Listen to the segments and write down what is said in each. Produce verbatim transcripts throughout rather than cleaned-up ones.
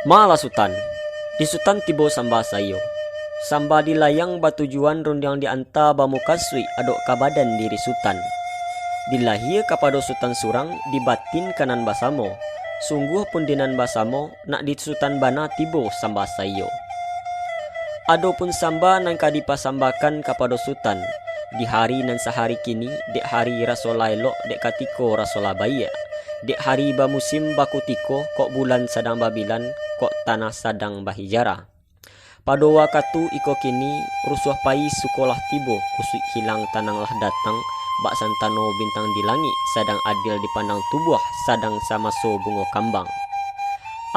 Malah Sutan. Di Sutan tibo samba saiyo. Samba di layang batujuan rundiang di anta bamukasuik adok ka badan diri Sutan. Di lahia kapado Sutan surang, di batin ka nan basamo. Sungguah pun di nan basamo, nak di Sutan bana tibo samba saiyo. Adopun samba nan ka dipasambakan kapado Sutan, di hari nan sahari kini, dek hari raso lah elok, dek katiko raso lah baiak, dek hari bamusim bakutiko, kok bulan sadang babilan, kok tanah sadang bahijarah. Pado wakatu iko kini, rusuah pais suko lah tibo, kusuik hilang tanang lah datang, bak santano bintang di langik, sadang adil dipandang tubuah, sadang samaso bungo kambang.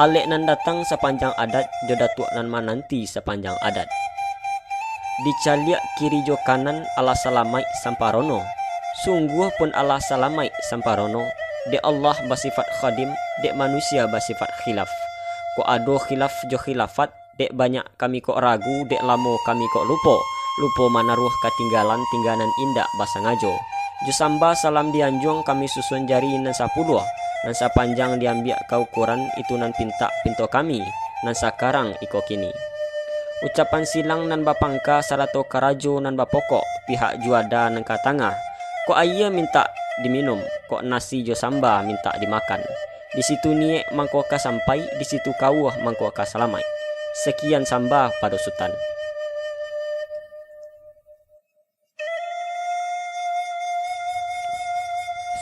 Alek nan datang sapanjang adat, jo datuak nan mananti sapanjang adat. Dicaliak kiri jo kanan, alah salamaik samparono. Sungguah pun alah salamaik samparono, dek Allah basifat khadim, dek manusia basifat khilaf. Kok ado khilaf jo khilafat, dek banyak kami kok ragu, dek lamo kami kok lupo, lupo manaruah katinggalan, tinggalan indak basangajo. Jo samba salam dianjuang kami susun jari nan sapuluah, nan sapanjang diambiak ka ukuran, itu nan pintak pinto kami, nan sakarang iko kini. Ucapan silang nan bapangka sarato karajo nan bapokok, pihak juada nan ka tangah, kok aia mintak diminum, kok nasi jo samba mintak dimakan. Di situ niek mangko ka sampai, di situ kauah mangko ka salamaik. Sakian samba pado Sutan.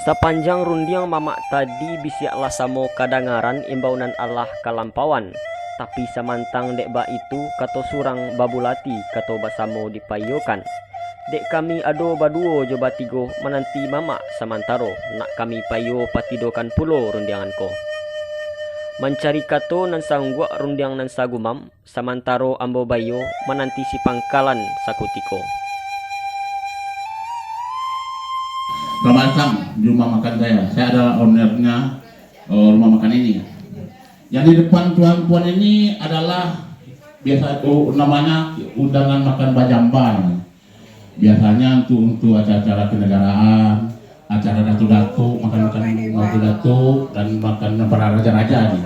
Sapanjang rundiang mamak tadi bisiak lah samo kadangaran imbau nan alah kalampauan, tapi samantang dek baitu kato surang babulati kato basamo dipaiyokan. Dek kami ado baduo jo batigo mananti mamak samantaro, nak kami paiyo patidokan pulo rundiangan ko. Mancari kato nan saungguak rundiang nan sagumam, samantaro ambo baiyo mananti si pangkalan sakutiko. Selamat datang di rumah makan saya. Saya adalah ownernya, eh, rumah makan ini. Yang di depan tuan-tuan ini adalah biasa, oh, namanya undangan makan bajamba. Biasanya untuk, untuk acara-acara kenegaraan, acara datuk-datuk, makan-makan datuk-datuk, dan makan para raja-raja ni.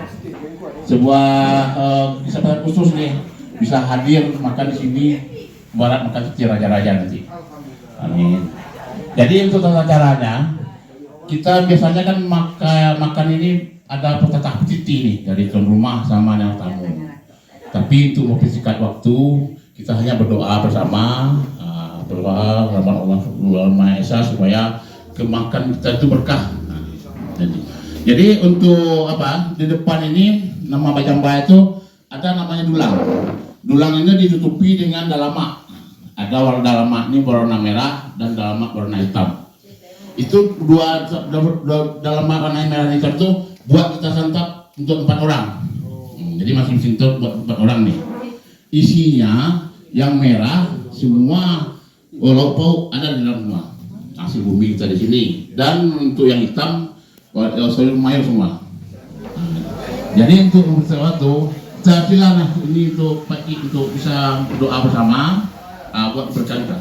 Sebuah, eh, kesempatan khusus nih, bisa hadir makan di sini, barat makan seperti raja-raja nanti. Amin. Jadi untuk tata caranya, kita biasanya kan maka-, makan ini ada petatah petiti nih dari tuan rumah sama yang tamu. Tapi untuk mempersingkat waktu, kita hanya berdoa bersama, ah, berdoa rahmat Allah Subhanahu Maha Esa supaya kemakan kita itu berkah. Nah, jadi, jadi untuk apa, di depan ini nama bajamba itu ada namanya dulang. Dulang ini ditutupi dengan dalamak. Ada warna dalamak ini berwarna merah dan dalamak berwarna hitam. Itu dua, dua, dua, dalamak warna merah dan hitam itu buat kita santap untuk empat orang. Hmm, jadi masing-masing itu buat empat orang nih. Isinya yang merah semua, oh, lauk pauk ada di dalam semua. Hasil bumi kita di sini. Dan untuk yang hitam, oh, eh, sayur mayur semua. Jadi untuk sesuatu, kita silalah ini untuk pagi untuk bisa berdoa bersama, ah, buat berkah kita.